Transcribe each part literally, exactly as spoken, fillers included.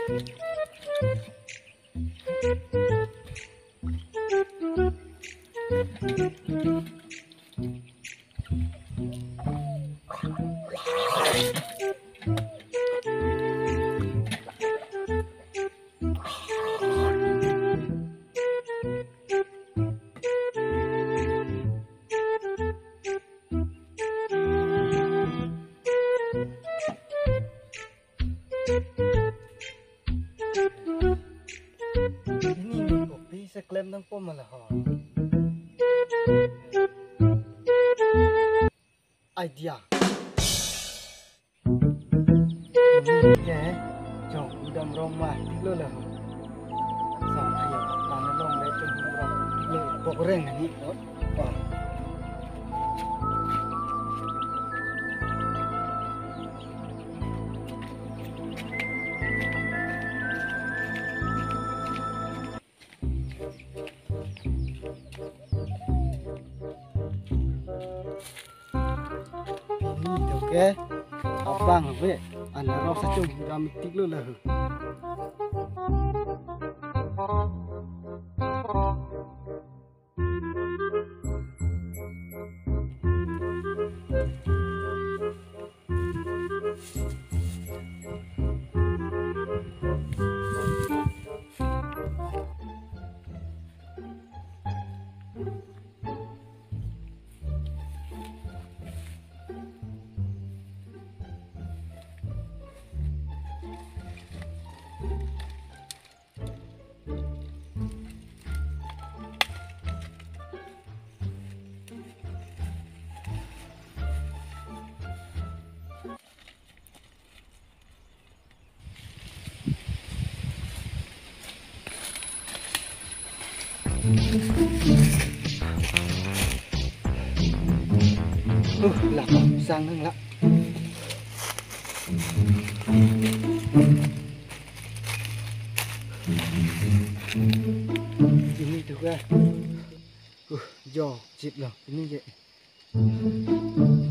Pini kopi si klem nangpo ma la ho. Idea. Pini ke jong udam rong ma tiklo la ho. Sang kaya tan long le tum rong le pok reng ni. Oh. Pini do ke abang ave, an rong sachung ram tik lo la ho. Uh, la sang nang la. Pini do ke. Uh, jo chit lo pini ke.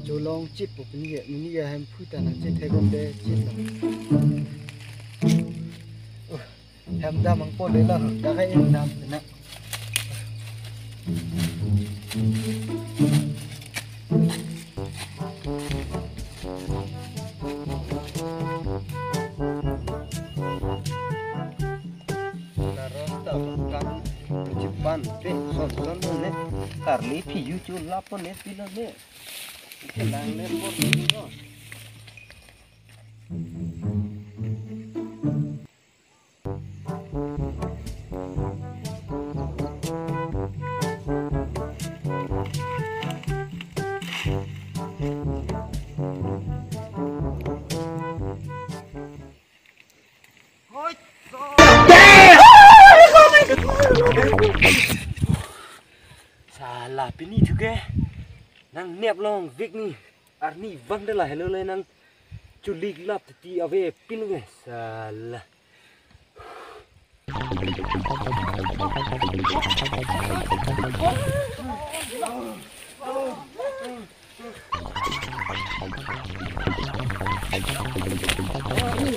Cholong chit po pini ke, pini ke hem phu ta nang chit he gom de chit lo. Uh, hem dam ang po de la, da ka em dam na. Laros ta bangkang chipan te son son ne karli phi yu chu lap ne pilo ne. Ke lang ne por ne no. Sala pini thu ke nang nep long vik ni arni vang de la helo le nang chulik lap ti ave pin ke sala.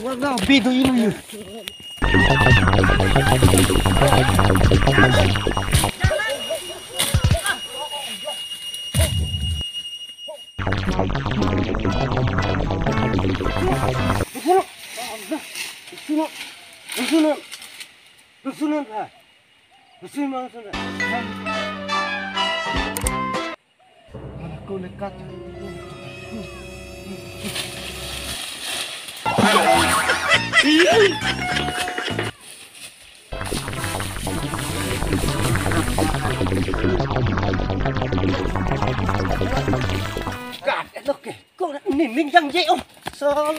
Wala bidu ilu yu. Mana ko lekat. Kat, eh, lo ke, ko ning ning yang je, oh, salah.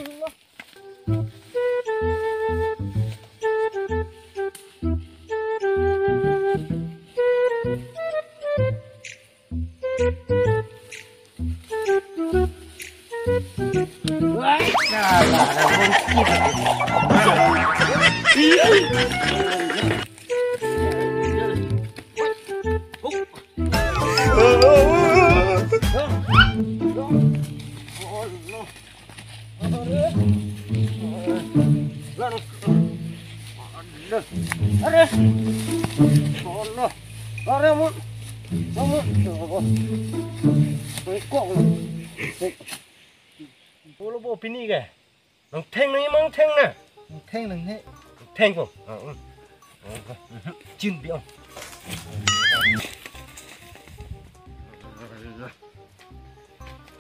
Are. Solo. Are, mon. Mon. Kok. Polo bo pini ke. Nang theng nang imang theng na. Nang theng nang he. Theng ko. Ah, um. Chin bi ong.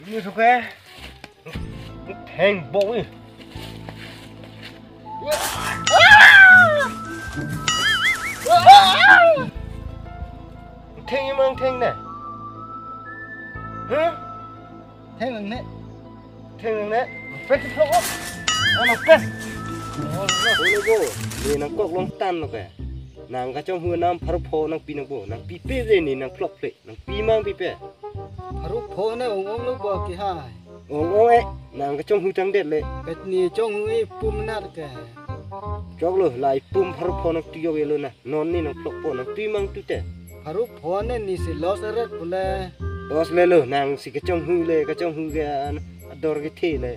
Ini suka. Theng bong ni. Theng imang theng na. Hah? Theng nang ne. Theng nang ne. Pet thok. Ano pet. Olo bo. Ni nang kok long tan lo ke. Nang kachonghu nam pharo pho nang pi nang bo. Nang pipe je ni nang phlok phle. Nang pi mang pipe. Pharo pho ne ong ong lo bo kihai. Ong ong eh. Nang kachonghu tang det le. Pet ni chonghu e pum nat ke. Chok lo lai pum pharo pho nang tu yok ye lo na. Non ni nang phlok pho nang tu mang tu te. Pharo pho ne ni si los eret pule. Los le lo nang si kachonghu le kachonghu ke an ador kethe le.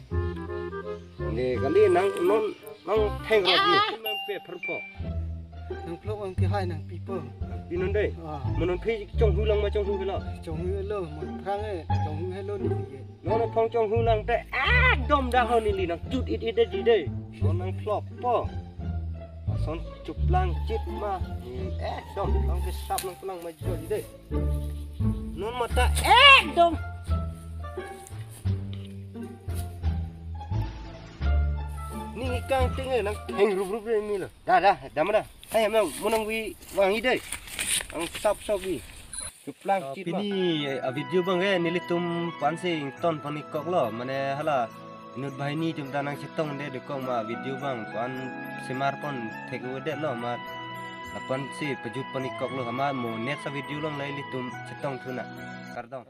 Le kali nang non nang theng ro ni. Nang pe pharo pho. Nang phlok ang kihai nang pi po. Pi non dei. Ah. Mo non phi chonghu lang ma chonghu ke lo. Chonghu lo, mo phrang eh, chonghu he lo ni ke. Non phong chonghu lang te ekdom dak ho neli nang chut it it de di dei. Non nang phlok po. Ason chuplang chit ma. Ni ekdom nang ke sap nang pulang ma jo di dei. Non mata ekdom. Ni kang ting eh nang theng rup rup re mi lo. Da da, dam da. Hai mo mo nang wi wang i dei. Ang sap sok wi. Chuplang chit ma. Pini a video bang eh nelitum pan si ington pon ikok lo. Mane hala inut banghini tum ta nang chetong de dekong ma video bang pan semar pon thek u det lo ma. Lapan si pajut pon ikok lo hama mo next a video long lai ilitum chetong thu na. Kardom.